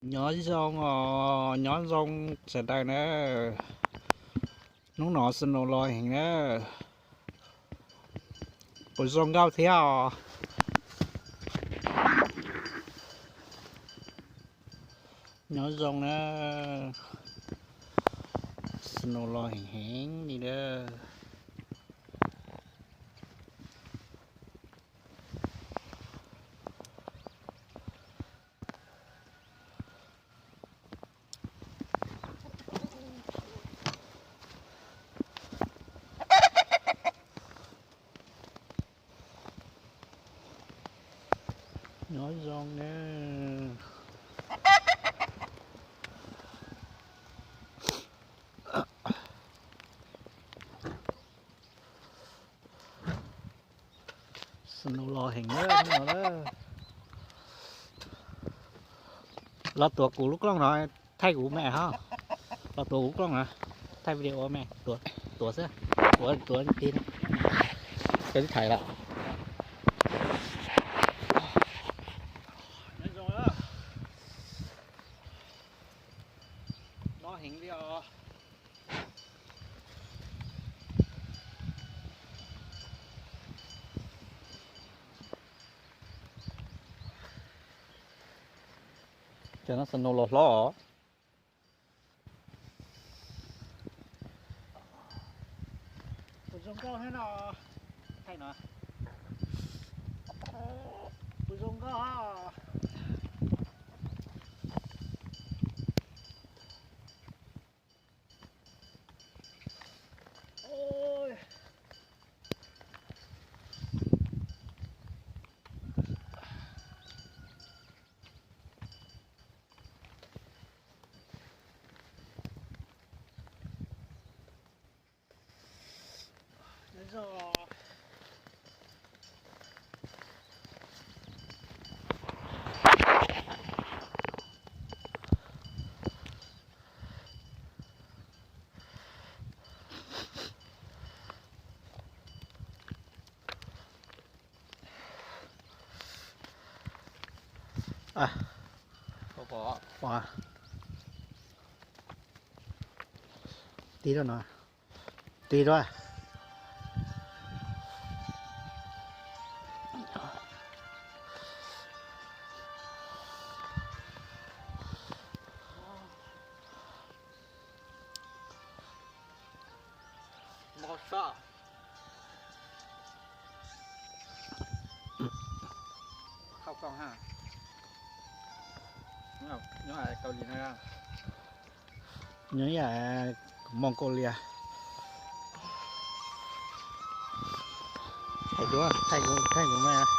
Nyob zoo os, nyob zoo sawv daws na. Hnub no snow los heev na. Puas zoo nkauj thiab os? Nyob zoo na. Snow los heev heev li na. Nyob zoo na. Snow los heev na no. Los tuav kuv lub klooj no, thaij kuv me hos. Los tuav kuv lub klooj no, thaij video me, tuav xwb, tuav tuav tig, kawg twb thaiv lawm. Los heev li os. Cov no snow los hlob os. Puas zoo nkauj thiab no? Thaij no. Puas zoo nkauj? Tig rau no, tig rau. Npog soj. Khauj kooj ha. Nyob Kaus Lim no. Nyob yam Mongolia. Thaij kuv, thaij kuv, thaij kuv mas.